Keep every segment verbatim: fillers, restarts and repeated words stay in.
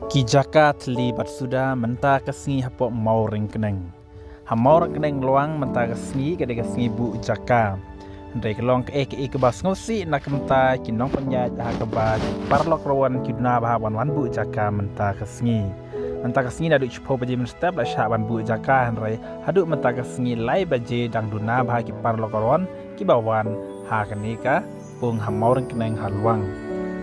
Ki jaka thli bad suda mynta ka sngi hapoh Mawryngkneng. Ha Mawryngkneng Lwang mynta ka sngi ka dei ka sngi buh jaka. Hynrei ka long kaei kaei kaba sngewsih na ka bynta ki nongpynïaid ha kaba ki paralok rawan ki duna bha ban wan buh jaka mynta ka sngi. Mynta ka sngi naduh shiphew baje mynstep la shah ban buh jaka, hynrei haduh mynta ka sngi lai baje dang duna bha ki paralok rawan kiba wan ha kane ka pung ha Mawryngkneng ha Lwang.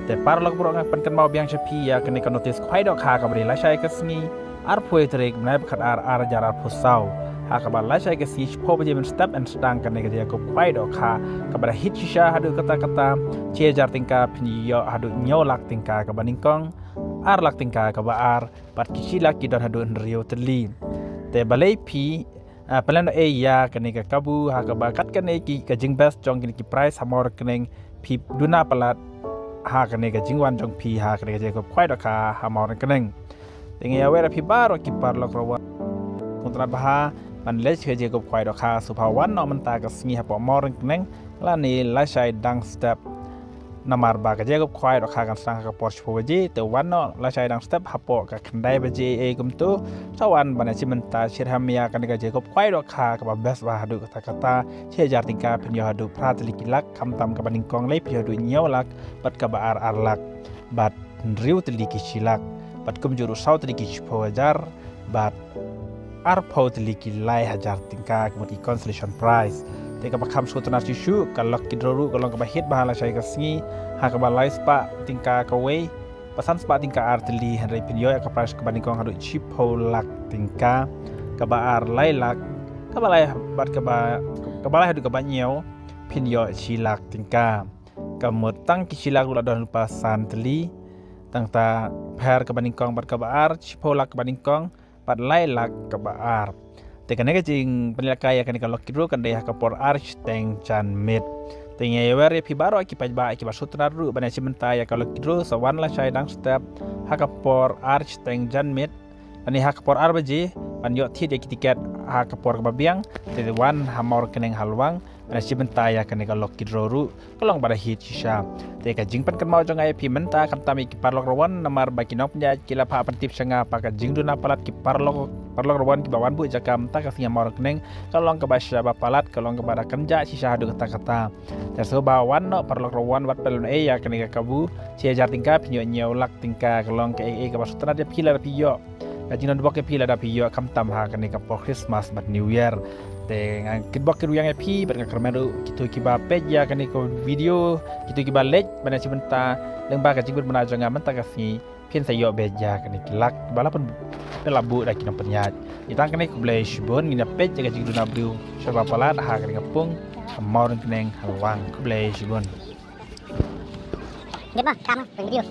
Te paralok baroh, nga pynkynmaw biang sha phi ïa kane ka notis khwai dohkha kaba dei lashai ka sngi arphew tarik bnai ba khatar ar hajar arphew saw. Ha kaba lashai ka sngi shiphew baje mynstep yn sdang kane ka jingïakob khwai dohkha kaba da hit shisha haduh katta katta shi hajar tyngka phin ïoh haduh hynñiew lak tyngka kaba nyngkong, ar lak tyngka kaba ar, bad ki shi lak ki don haduh hynriew tylli. Te balei phi ah, pynlong ei ïa kane ka kabu ha kaba kat kane ki ka jingbest jong kine ki prize ha Mawryngkneng phi duna palat ha kane ka jingwan jong phi ha kane ka jingïakob khwai dohkha ha Mawryngkneng. Te nga ïawer ïa phi baroh ki paralok rawan, kong tnat bha ban leit ka jingïakob khwai dohkha, sngewbha wan noh mynta ka sngi hapoh Mawryngkneng lane lashai dang step. Namar ba ka jingïakob khwai dohkha kan sdang ha ka por shiphew baje, te wan noh lashai dang step hapoh ka khyndai baje ei kumto. Sa wan ban ïashim bynta shitrhem ïa kane ka jingïakob khwai dohkha kaba best bha haduh katta katta, shi hajar tyngka phin ïoh haduh phra tylli ki lak, khamtam kaba nyngkong lei phin ïoh haduh hynñiew lak, bad kaba ar ar lak, bad hynriew tylli ki shi lak, bad kumjuh ruh saw tylli ki shiphew hajar, bad arphew tylli ki lai hajar tyngka ka mut ki consolation prize. Te kaba kham sngewtynnat shuh shuh, ka lucky draw ruh ka long kaba hit bha lashai ka sngi ha kaba lai spah tyngka kawei, ba san spah tyngka ar tylli, hynrei phin ïoh ïa ka prize kaba nyngkong haduh shiphew lak tyngka, kaba ar lai lak, kaba lai bad kaba, kaba lai haduh kaba hynñiew phin ïoh shi lak tyngka. Ka mut tang ki shi lak ruh la don lypa san tylli, tang ta pher kaba nyngkong bad kaba ar, shiphew lak kaba nyngkong bad lai lak kaba ar. Te kane ka jingpynïalehkai ïa kane ka lucky draw kan dei ha ka por ar shiteng janmiet. Te nga ïawer ïa phi baroh ki paidbah kiba sngewtynnat ruh ban ïashim bynta ïa ka lucky draw, sa wan lashai dang step ha ka por ar shiteng janmiet lane ha ka por ar baje ban ïoh thied ïa ki tiket ha ka por kaba biang. Te wan ha Mawryngkneng ha Lwang ban ïashim bynta ïa kane ka lucky draw ruh ka long ba da hit shisha. Te ka jingpynkynmaw jong nga ïa phi mynta, khamtam ïa ki paralok rawan, namar ba ki nongpynïaid ki la phah pyntip sha nga ba ka jingduna palat ki paralok, paralok rawan kiba wan buh jaka mynta ka sngi ha Mawryngkneng ka long kaba shisha ba palat, ka long kaba da kynjah shisha haduh katta katta. Te sngewbha wan noh paralok rawan, wat pynlong ei ïa kane ka kabu, shi hajar tyngka phin ïoh hynñiew lak tyngka, ka long kaei kaei kaba sngewtynnat ïa phi lada phi ïoh. Ka jingdon bok ïa phi lada phi ïoh, khamtam ha kane ka por Christmas bad New Year. Te nga kitbok kitrwiang ïa phi bad nga kyrmen ruh kito kiba peit ïa kane ka video, kito kiba leit ban ïashim bynta lyngba ka jingpynbna jong nga mynta ka sngi, phin sa ïoh beit ïa kane ki lak ba la pyn, ba la buh da ki nongpynïaid. Ïa tang kane, khublei shibun, ngin ïa peit ïa ka jingduna briew sha ba palat ha kane ka pung ha Mawryngkneng ha Lwang. Khublei shibun. Dep ma, kam pynvideo.